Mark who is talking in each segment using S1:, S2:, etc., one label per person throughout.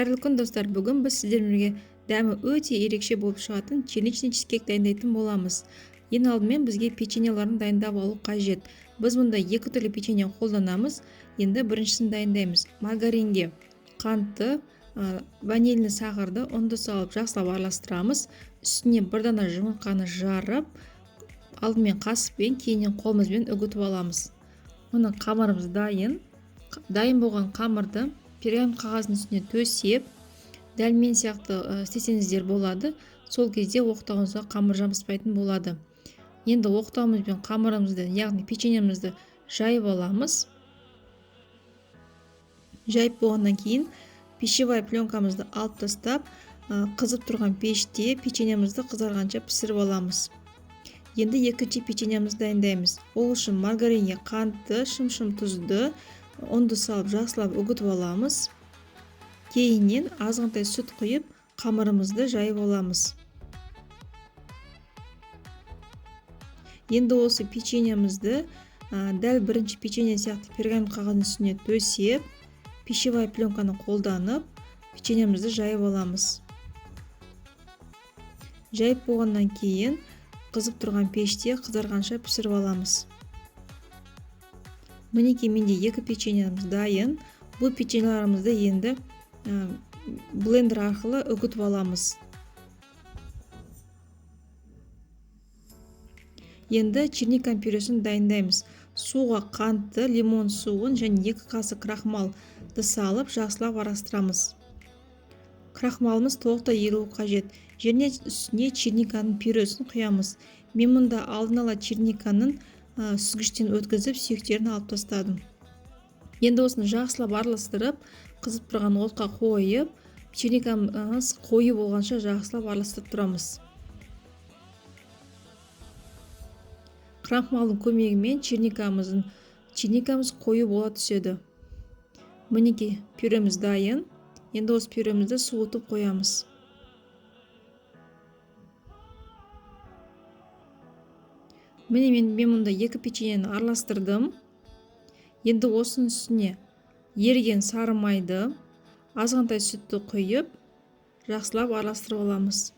S1: Қайырлы күн, достар! Бүгін біз сіздермен бірге дәмі өте ерекше болып шығатын черничный чизкейк дайындайтын боламыз. Ең алдымен бізге печеньеларын дайындап алу қажет. Біз мұнда екі түрлі печенье қолданамыз. Енді біріншісін дайындаймыз. Маргаринге қантты, ванильный сахарды, ұнды салып жақсылап араластырамыз. Үстіне бір дана жұмыртқаны жарып, алдымен қасықпен, кейіннен қолымызбен үгітіп аламыз. Мұның қамырымыз дайын. Дайын болған қамырды пергамент қағаздың үстіне төсеп, дәл мен сияқты істесеңіздер болады. Сол кезде оқтауыңызға қамыр жабыспайтын болады. Енді оқтауымызбен қамырымызды, яғни печеньемізді жайып аламыз. Жайып болғаннан кейін пищевая пленкамызды алып тастап, қызып тұрған пеште печеньемізді қызарғанша пісіріп аламыз. Енді екінші печеньемізді дайындаймыз. Ол үшін маргаринге қантты, шым-шым тұзды, ұнды салып жақсылап үгітіп аламыз. Кейіннен азғантай сүт құйып, қамырымызды жайып аламыз. Енді осы печеньемізді дәл бірінші печенье сияқты пергамент қағаздың үстіне төсеп, пищевая пленканы қолданып, печеньемізді жайып аламыз. Жайып болғаннан кейін қызып тұрған пеште қызарғанша пісіріп аламыз. Мінекей, менде екі печеньеміз дайын. Бұл печеньелерімізді енді блендер арқылы үгітіп аламыз. Енді черника пюресін дайындаймыз. Суға қантты, лимон суын және 2 қасық крахмалды салып жақсылап араластырамыз. Крахмалымыз толықтай еруі қажет. Және үстіне черниканың пюресін құямыз. Мен мұнда алдын ала черниканың сүзгіштен өткізіп, сүйектерін алып тастадым. Енді осыны жақсылап араластырып, қызып тұрған отқа қойып, черникамыз қою болғанша жақсылап араластырып тұрамыз. Крахмалдың көмегімен черникамыз қою бола түседі. Мінекей, пюреміз дайын. Енді осы пюремізді суытып қоямыз. Міне, мен мұнда екі печеньені араластырдым. Енді осының үстіне еріген сары майды, азғантай сүтті құйып, жақсылап араластырып аламыз.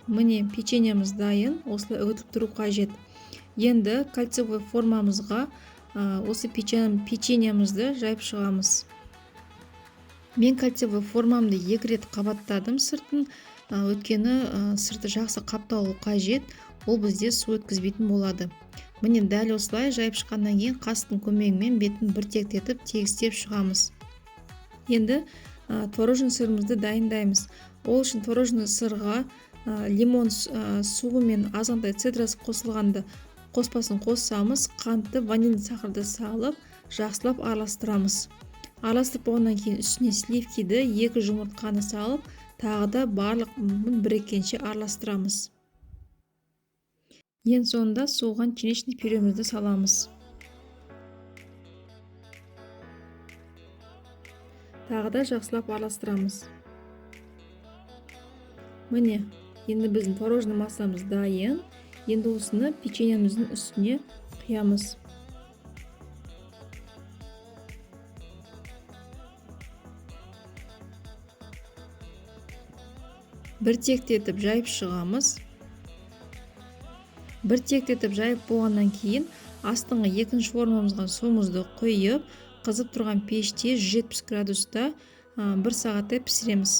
S1: Міне, печеньеміз дайын, осылай үгітіліп тұру қажет. Енді кольцевой формамызға осы печеньемізді жайып шығамыз. Мен кольцевой формамды 2 рет қабаттадым сыртын, өйткені сырты жақсы қапталу қажет, ол бізде су өткізбейтін болады. Міне, дәл осылай жайып шыққаннан кейін қасықтың көмегімен бетін бір тектетіп тегістеп шығамыз. Енді творожный сырымызды дайындаймыз. Ол үшін творожный сырға лимон суы мен азғантай цедрасы қосылғанды қоспасын қоссамыз, қантты, ванильді сахарды салып жақсылап араластырамыз. Араластырып болғаннан кейін үстіне сливкиді, 2 жұмыртқаны салып, тағы да барлық біріккенше араластырамыз. Ең соңында суыған черничный пюремізді саламыз. Тағы да жақсылап араластырамыз. Міне, енді біздің творожный массамыз дайын. Енді осыны печеньеміздің үстіне құямыз. Бір тектетіп жайып шығамыз. Бір тектетіп жайып болғаннан кейін астыңғы екінші формамызға суымызды құйып, қызып тұрған пеште 170 градуста 1 сағаттай пісіреміз.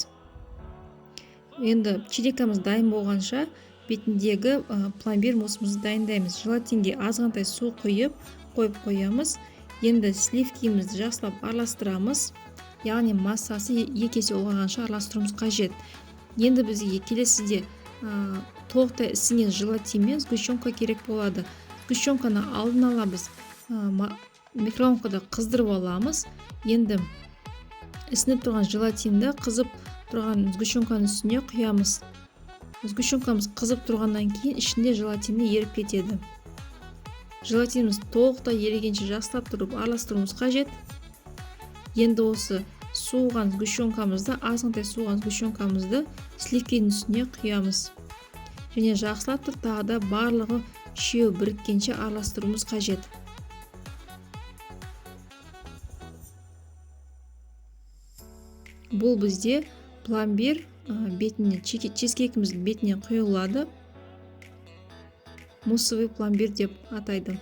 S1: Енді черникамыз дайын болғанша бетіндегі пломбир муссымызды дайындаймыз. Желатинге азғантай су құйып, қойып қоямыз. Енді сливкимізді жақсылап араластырамыз. Яғни массасы 2 есе ұлғайғанша араластыруымыз қажет. Енді бізге келесіде толықтай ісінген желатин мен сгущенка керек болады. Сгущенканы алдын ала біз микроволновкада қыздырып аламыз. Енді ісініп тұрған желатинді қызып тұрған сгущенканың үстіне құямыз. Сгущенкамыз қызып тұрғаннан кейін ішінде желатині еріп кетеді. Желатиніміз толықтай ерігенше жақсылап тұрып араластыруымыз қажет. Енді осы суыған сгущенкамызды, азғантай суыған сгущенкамызды сливкенің үстіне құямыз. Және жақсылап тұрып тағы да барлығы Үшеуі біріккенше араластыруымыз қажет. Бұл бізде пломбир бетіне, чизкейкіміздің бетіне құйылады. Муссовый пломбир деп атайды.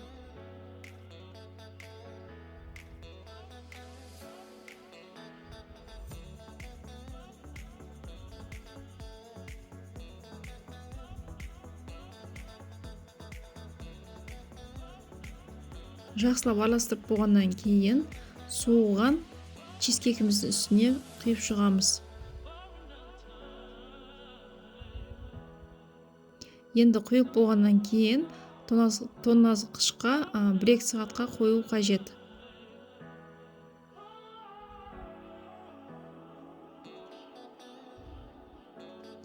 S1: Жақсылап араластырып болғаннан кейін соғылған чизкейкіміздің үстіне құйып шығамыз. Енді құйып болғаннан кейін тоңазытқышқа 1-2 сағатқа қою қажет.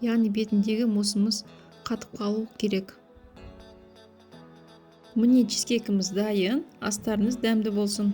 S1: Яғни бетіндегі муссымыз қатып қалу керек. Міне чизкейкіміз дайын. Астарыңыз дәмді болсын.